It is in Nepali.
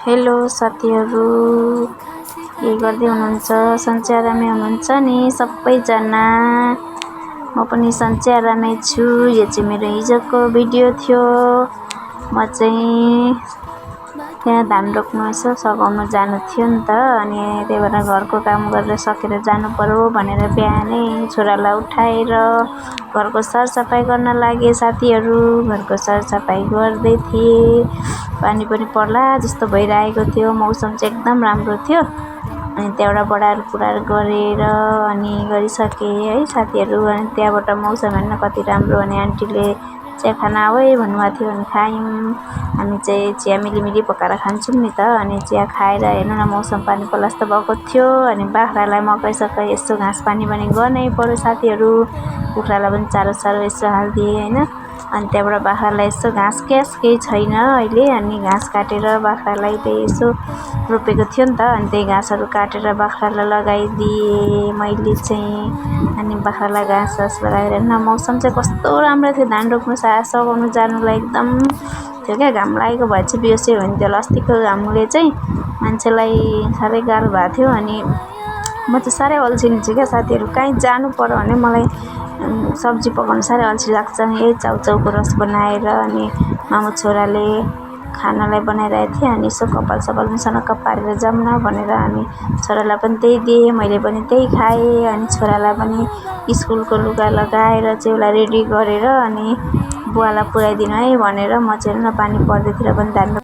हेलो साथीहरू, के गर्दै हुनुहुन्छ? सन्चै आरामै हुनुहुन्छ नि सबैजना? म पनि सन्चै आरामै छु। यो चाहिँ मेरो हिजोको भिडियो थियो। म चाहिँ त्यहाँ धान रोप्नु यसो सघाउनु जानु थियो नि त, अनि त्यही भएर घरको काम गरेर सकेर जानु पर्यो भनेर बिहानै छोरालाई उठाएर घरको सरसफाइ गर्न लागे साथीहरू। घरको सरसफाइ गर्दै थिएँ। पानी पनि पर्ला जस्तो भइरहेको थियो। मौसम चाहिँ एकदम राम्रो थियो। अनि त्यहाँबाट बडाहरू कुराहरू गरेर अनि गरिसकेँ है साथीहरू। अनि त्यहाँबाट मौसम हेर्न कति राम्रो, अनि आन्टीले चिया खाना आऊ है भन्नुभएको थियो। अनि खायौँ। हामी चाहिँ चिया मिलिमिली पकाएर खान्छौँ नि त। अनि चिया खाएर हेर्नु न मौसम पानी पर्ला जस्तो भएको थियो। अनि बाख्रालाई मकैसकै यसो घाँस पानी पनि गर्नै पर्यो साथीहरू। कुखुरालाई पनि चारो यसो हालिदिएँ होइन। अनि त्यहाँबाट बाख्रालाई यसो घाँस केही छैन अहिले। अनि घाँस काटेर बाख्रालाई त्यही यसो रोपेको थियो नि त। अनि त्यही घाँसहरू काटेर बाख्रालाई लगाइदिएँ मैले चाहिँ। अनि बाख्रालाई घाँस लगाएर न मौसम चाहिँ कस्तो राम्रो थियो। धान रोप्नु सघाउनु जानुलाई एकदम थियो क्या। घाम लागेको भए चाहिँ बेहोसै हुन्थ्यो होला। अस्तिको घामले चाहिँ मान्छेलाई साह्रै गाह्रो भएको थियो। अनि म चाहिँ साह्रै अल्छिनी छु क्या साथीहरू। कहीँ जानु पर्यो भने मलाई सब्जी पकाउनु साह्रै अल्छी लाग्छ। यही चाउचाउको रस बनाएर अनि मामु छोराले खानालाई बनाइरहेको थिएँ। अनि यसो कपाल पनि सनक्क पारेर जाऊँ न भनेर अनि छोरालाई पनि त्यही दिएँ, मैले पनि त्यही खाएँ। अनि छोरालाई पनि स्कुलको लुगा लगाएर चाहिँ उसलाई रेडी गरेर अनि बुवालाई पुऱ्याइदिनु है भनेर म चाहिँ पानी पर्दैतिर पनि धान